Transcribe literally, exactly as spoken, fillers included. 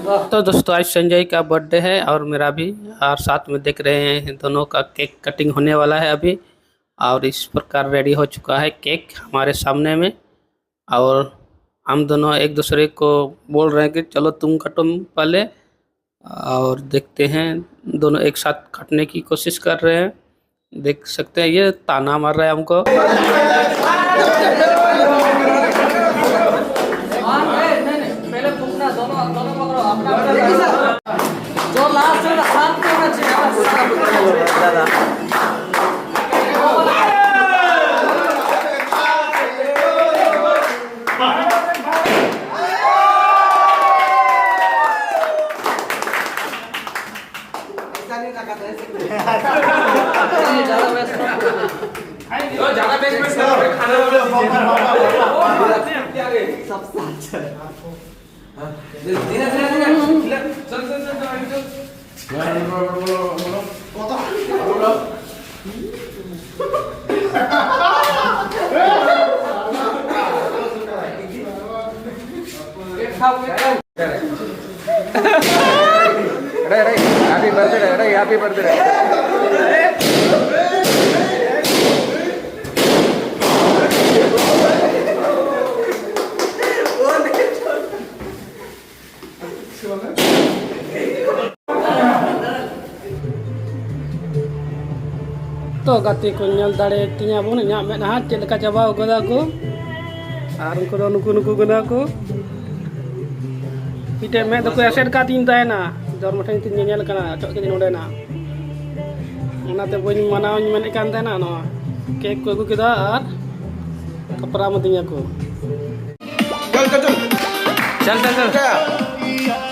तो दोस्तों, आज संजय का बर्थडे है और मेरा भी, और साथ में देख रहे हैं दोनों का केक कटिंग होने वाला है अभी। और इस प्रकार रेडी हो चुका है केक हमारे सामने में। और हम दोनों एक दूसरे को बोल रहे हैं कि चलो तुम कटो पहले, और देखते हैं, दोनों एक साथ कटने की कोशिश कर रहे हैं। देख सकते हैं, ये ताना मार रहा है हमको। अरे, अरे, हैप्पी बर्थडे, अरे, हैप्पी बर्थडे। ᱛᱚ ᱜᱟᱛᱮ ᱠᱚ, ᱧᱮᱞ ᱫᱟᱲᱮᱭᱟᱛᱤᱧᱟ ᱵᱚᱱ ᱤᱧᱟᱹᱜ ᱢᱮᱫᱦᱟ ᱪᱮᱫ ᱞᱮᱠᱟ ᱪᱟᱵᱟ ᱟᱠᱟᱫᱟ ᱠᱚ᱾ ᱟᱨ ᱩᱱᱠᱩ ᱫᱚ ᱱᱩᱠᱩ ᱱᱩᱠᱩ ᱠᱟᱱᱟ ᱠᱚ᱾ ᱢᱤᱫᱴᱮᱡ ᱢᱮᱫ ᱫᱚᱠᱚ ᱮᱥᱮᱫ ᱠᱟᱜ ᱛᱤᱧ ᱛᱟᱦᱮᱱᱟ, ᱡᱚᱱᱢᱚ ᱴᱷᱮᱱ ᱛᱤᱧ ᱧᱮᱧᱮᱞ ᱠᱟᱱᱟ, ᱚᱪᱚᱜ ᱠᱤᱫᱤᱧ ᱱᱚᱸᱰᱮᱱᱟᱜ᱾ ᱚᱱᱟᱛᱮ ᱵᱟᱹᱧ ᱢᱟᱱᱟᱣ ᱤᱧ ᱢᱮᱱᱮᱫ ᱠᱟᱱ ᱛᱟᱦᱮᱱᱟ᱾ ᱱᱚᱣᱟ ᱠᱮᱠ ᱠᱚ ᱟᱹᱜᱩ ᱠᱮᱫᱟ ᱟᱨ ᱠᱟᱯᱨᱟᱢ ᱟᱹᱫᱤᱧᱟ ᱠᱚ᱾ चल, चल, चल। चल, चल, चल। क्या?